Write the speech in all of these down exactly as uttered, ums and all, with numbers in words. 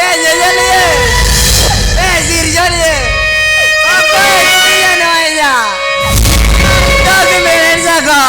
ᱮ ᱧᱮᱧᱮᱞᱤᱭᱟᱹ! ᱮ ᱥᱤᱨᱡᱚᱱᱤᱭᱟᱹ! ᱚᱠᱚᱭ ᱪᱤᱠᱟᱹᱭᱟ ᱱᱚᱣᱟ ᱤᱧᱟᱜ? ᱫᱚᱥ ᱢᱤᱱᱤᱴ ᱥᱟᱠᱚ!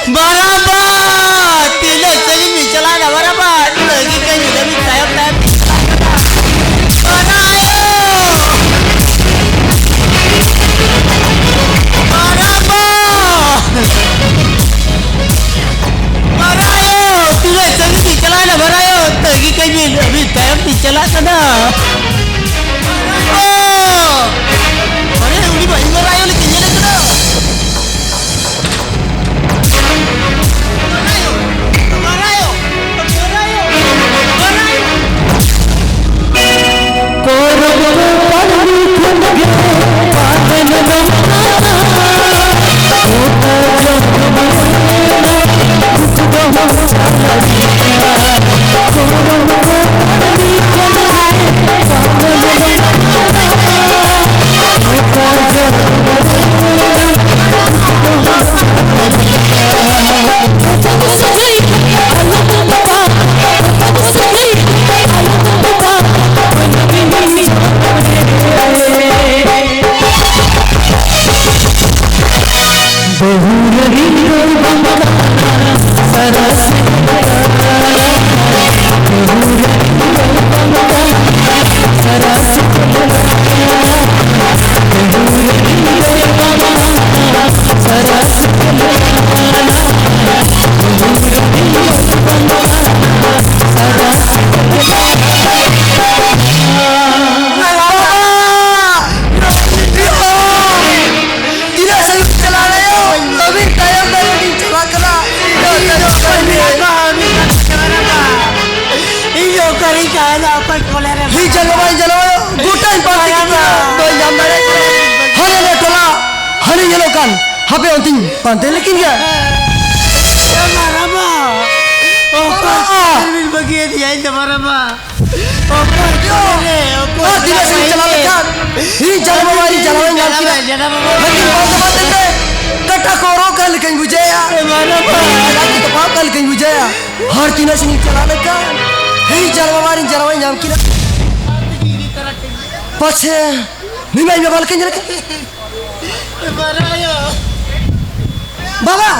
ᱵᱟᱨᱟᱵᱟᱥ! ᱛᱤᱱᱟᱹᱜ ᱥᱟᱺᱜᱤᱧ ᱵᱤᱱ ᱪᱟᱞᱟᱣᱱᱟ ᱵᱟᱨᱟᱵᱟᱥ? ᱛᱤᱱᱟᱹᱜ ᱥᱟᱺᱜᱤᱧ ᱵᱤᱱ ᱛᱟᱭᱚᱢ ᱛᱟᱭᱚᱢ ᱵᱤᱱ ᱪᱟᱞᱟᱣ ᱠᱟᱱᱟ? ᱵᱟᱨᱟᱭᱳ! ᱵᱟᱨᱟᱵᱟᱥ! ᱵᱟᱨᱟᱭᱳ! ᱛᱤᱱᱟᱹᱜ ᱥᱟᱺᱜᱤᱧ ᱵᱤᱱ ᱪᱟᱞᱟᱣᱱᱟ ᱵᱟᱨᱟᱭᱳ? ᱛᱟᱹᱜᱤ ᱠᱟᱹᱡ ᱵᱤᱱ, ᱟᱹᱵᱤᱱ ᱛᱟᱭᱚᱢ ᱵᱤᱱ ᱪᱟᱞᱟᱜ ᱠᱟᱱᱟ᱾ ᱵᱟᱨᱟᱭᱳ! ᱟᱨᱮ, ᱩᱱᱤ ᱢᱟ ᱤᱧ ᱵᱟᱨᱟᱭᱳ ᱞᱮᱠᱟᱧ ᱧᱮᱞᱮ ᱠᱟᱱᱟ᱾ ᱛᱤᱱᱟᱹᱜ ᱥᱟᱺᱜᱤᱧ ᱪᱟᱞᱟᱣ ᱱᱟᱭᱳ? ᱟᱹᱰᱤ ᱛᱟᱭᱚᱢ ᱛᱟᱭᱚᱢ ᱤᱧ ᱪᱟᱞᱟᱜ ᱠᱟᱱᱟ᱾ ᱤᱧ ᱫᱚ ᱛᱟᱭᱚᱢ ᱛᱟᱭᱚᱢ ᱛᱮ᱾ ᱤᱧ ᱫᱚ ᱚᱠᱟᱨᱤᱧ ᱛᱟᱦᱮᱱᱟ, ᱚᱠᱚᱭ ᱠᱚᱞᱮ ᱨᱮ? ᱦᱤ ᱡᱟᱞᱣᱟ, ᱡᱟᱞᱣᱟ, ᱜᱚᱴᱟᱧ ᱯᱟᱱᱛᱮ ᱠᱮᱫᱟ, ᱵᱟᱹᱧ ᱧᱟᱢ ᱫᱟᱲᱮᱭᱟᱜ ᱠᱟᱱᱟ᱾ ᱦᱟᱱᱮ ᱞᱮ ᱴᱚᱞᱟ, ᱦᱟᱱᱮ ᱧᱮᱞᱚᱜ ᱠᱟᱱ, ᱦᱟᱯᱮ ᱚᱱᱛᱮᱧ ᱯᱟᱱᱛᱮ ᱞᱮᱠᱤᱱ ᱜᱮ᱾ ᱮ ᱢᱟᱨᱟᱢᱟ, ᱚᱠᱚᱭ ᱵᱟᱵᱟ! ᱠᱚᱞᱮ ᱨᱮ ᱵᱤᱱ ᱵᱟᱹᱜᱤᱭᱟᱫᱤᱧᱟ? ᱤᱧ ᱫᱚ ᱢᱟᱨᱟᱢᱟ᱾ ᱚᱠᱚᱭ ᱠᱚᱞᱮ ᱨᱮ? ᱚᱠᱚᱭ ᱟᱨ ᱛᱤᱱᱟᱹᱜ ᱥᱟᱺᱜᱤᱧ ᱪᱟᱞᱟᱣ ᱞᱮᱠᱷᱟᱱ ᱤᱧ ᱡᱟᱱᱟᱢ ᱵᱟᱵᱟ, ᱤᱧ ᱡᱟᱱᱟᱢ ᱤᱧ ᱧᱟᱢ ᱠᱮᱫᱟ᱾ ᱡᱟᱱᱟᱢ ᱵᱟᱵᱟ᱾ ᱦᱟᱹᱛᱤ ᱯᱟᱱᱛᱮ ᱯᱟᱱᱛᱮ ᱛᱮ ᱠᱟᱴᱟ ᱠᱚ ᱨᱚᱜ ᱠᱟᱱ ᱞᱮᱠᱟᱧ ᱵᱩᱡᱷᱟᱹᱣᱮᱫᱼᱟ᱾ ᱮ ᱢᱟᱨᱟᱢᱟ᱾ ᱞᱟᱡ ᱠᱚ ᱛᱚᱯᱟᱜ ᱠᱟᱱ ᱞᱮᱠᱟᱧ ᱵᱩᱡᱷᱟᱹᱣᱮᱫᱼᱟ᱾ ᱟᱨ ᱛᱤᱱᱟᱹᱜ ᱥᱟᱺᱜᱤᱧ ᱪᱟᱞᱟᱣ ᱞᱮᱠᱷᱟᱱ ᱤᱧ ᱡᱟᱱᱟᱢ ᱵᱟᱵᱟ, ᱤᱧ ᱡᱟᱱᱟᱢ ᱤᱧ ᱧᱟᱢ ᱠᱮᱫᱟ᱾ ᱯᱟᱪᱷᱮ ᱱᱩᱭ ᱢᱟ ᱤᱧ ᱵᱟᱵᱟ ᱞᱮᱠᱟᱧ ᱧᱮᱞ ᱠᱮᱫ᱾ ᱮ ᱢᱟᱨᱟᱭᱳ᱾ ᱵᱟᱵᱟ!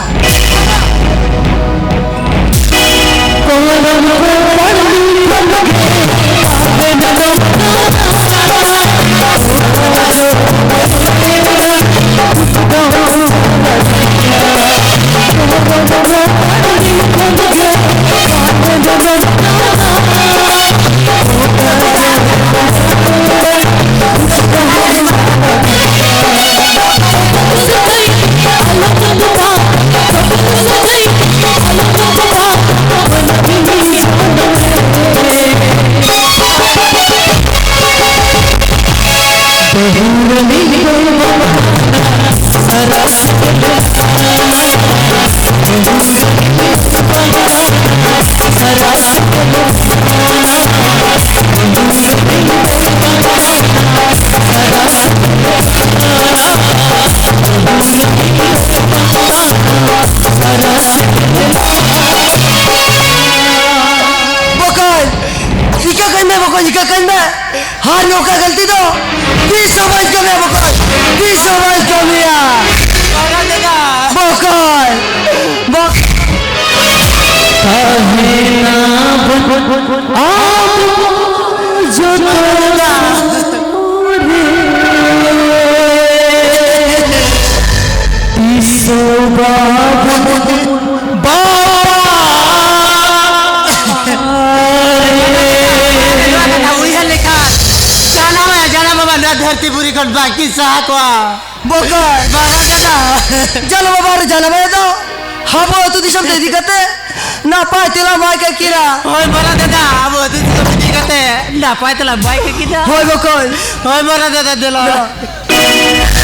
ᱠᱟᱹᱧ ᱢᱮ ᱵᱚᱠᱚᱧ, ᱤᱠᱟᱹ ᱠᱟᱹᱧ ᱢᱮ᱾ ᱟᱨ ᱱᱚᱝᱠᱟ ᱜᱟᱹᱞᱛᱤ ᱫᱚ ᱛᱤᱥ ᱦᱚᱸ ᱵᱟᱹᱧ ᱠᱟᱹᱢᱤᱭᱟ ᱵᱚᱠᱚᱧ, ᱛᱤᱥ ᱦᱚᱸ ᱵᱟᱹᱧ ᱠᱟᱹᱢᱤᱭᱟ᱾ ᱵᱟᱝᱟ ᱫᱟᱫᱟ᱾ ᱵᱚᱠᱚᱧ, ᱵᱚᱠᱚᱧ᱾ ᱛᱟᱦᱮᱱᱟ ᱵᱚᱱ ᱟᱵᱚ ᱡᱚᱛᱚ ᱨᱮ᱾ ᱛᱤᱥ ᱦᱚᱸ ᱵᱟᱵᱚᱱ ᱵᱟᱯᱟᱜ᱾ ᱱᱚᱣᱟ ᱠᱟᱛᱷᱟ ᱩᱭᱦᱟᱹᱨ ᱞᱮᱠᱷᱟᱱ ᱡᱟᱱᱟᱢ ᱟᱭᱟ, ᱡᱟᱱᱟᱢ ᱵᱟᱵᱟ ᱱᱚᱣᱟ ᱫᱷᱟᱹᱨᱛᱤ ᱯᱩᱨᱤ ᱠᱷᱚᱱ ᱵᱟᱹᱠᱤ ᱥᱟᱦᱟ ᱠᱚᱜᱼᱟ᱾ ᱵᱚᱠᱚᱧ᱾ ᱵᱟᱝᱟ ᱫᱟᱫᱟ᱾ ᱡᱟᱱᱟᱢ ᱵᱟᱵᱟ ᱟᱨ ᱡᱟᱱᱟᱢ ᱟᱭᱳ ᱫᱚ ᱟᱵᱚ ᱟᱹᱛᱩ ᱫᱤᱥᱚᱢ ᱛᱮ ᱤᱫᱤ ᱠᱟᱛᱮ ᱱᱟᱯᱟᱭ ᱛᱮᱞᱟ ᱵᱟᱭ ᱠᱟᱹᱠᱤᱱᱟ᱾ ᱦᱳᱭ ᱢᱟᱨᱟᱝ ᱫᱟᱫᱟ, ᱟᱵᱚ ᱟᱹᱛᱩ ᱫᱤᱥᱚᱢ ᱤᱫᱤ ᱠᱟᱛᱮ ᱱᱟᱯᱟᱭ ᱛᱮᱞᱟ ᱵᱟᱭ ᱠᱟᱹᱠᱤᱱᱟ᱾ ᱦᱳᱭ ᱵᱚᱠᱚᱧ᱾ ᱦᱳᱭ ᱢᱟᱨᱟᱝ ᱫᱟᱫᱟ, ᱫᱮᱞᱟ᱾ ᱫᱮᱞᱟ᱾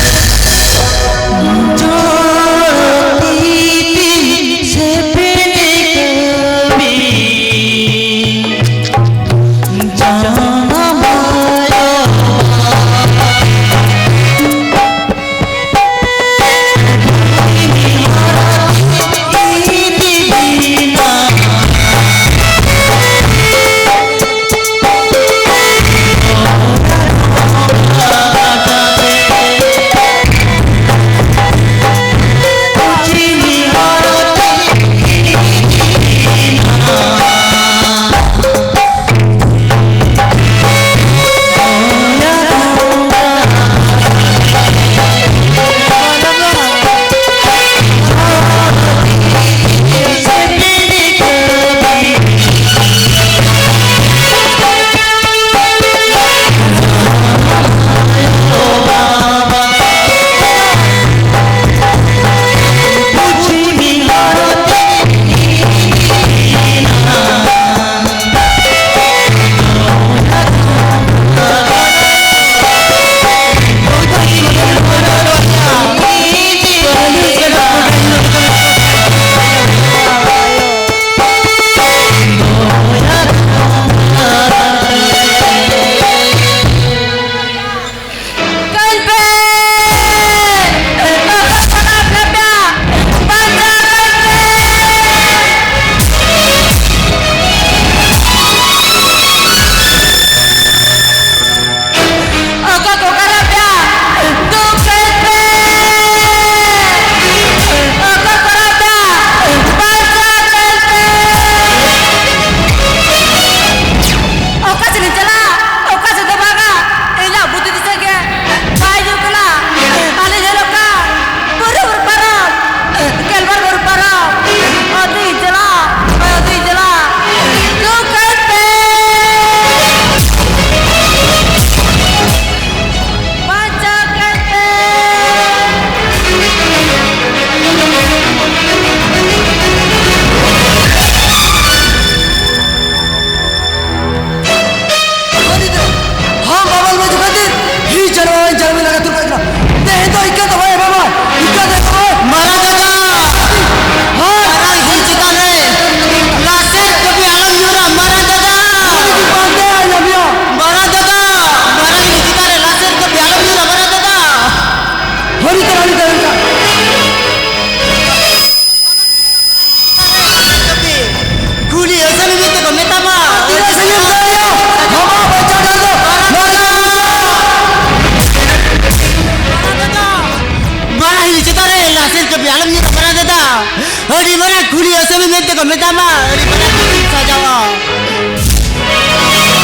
ᱟᱞᱚᱢ ᱧᱩᱨᱟ ᱵᱟᱲᱟ ᱫᱟᱫᱟ᱾ ᱟᱹᱰᱤ ᱢᱟᱨᱟᱝ ᱠᱩᱲᱤ ᱟᱹᱥᱟᱹᱢᱤ ᱢᱮᱱᱛᱮ ᱠᱚ ᱢᱮᱛᱟᱢᱟ, ᱟᱹᱰᱤ ᱢᱟᱨᱟᱝ ᱠᱩᱲᱤ ᱥᱟᱡᱟᱣᱟ᱾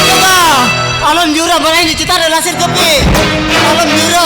ᱫᱟᱫᱟ, ᱟᱞᱚᱢ ᱧᱩᱨᱟ ᱵᱟᱲᱟᱭ ᱪᱮᱛᱟᱱ ᱨᱮ ᱞᱟᱥᱮᱨ ᱠᱟᱹᱯᱤ᱾ ᱟᱞᱚᱢ ᱧᱩᱨᱟ᱾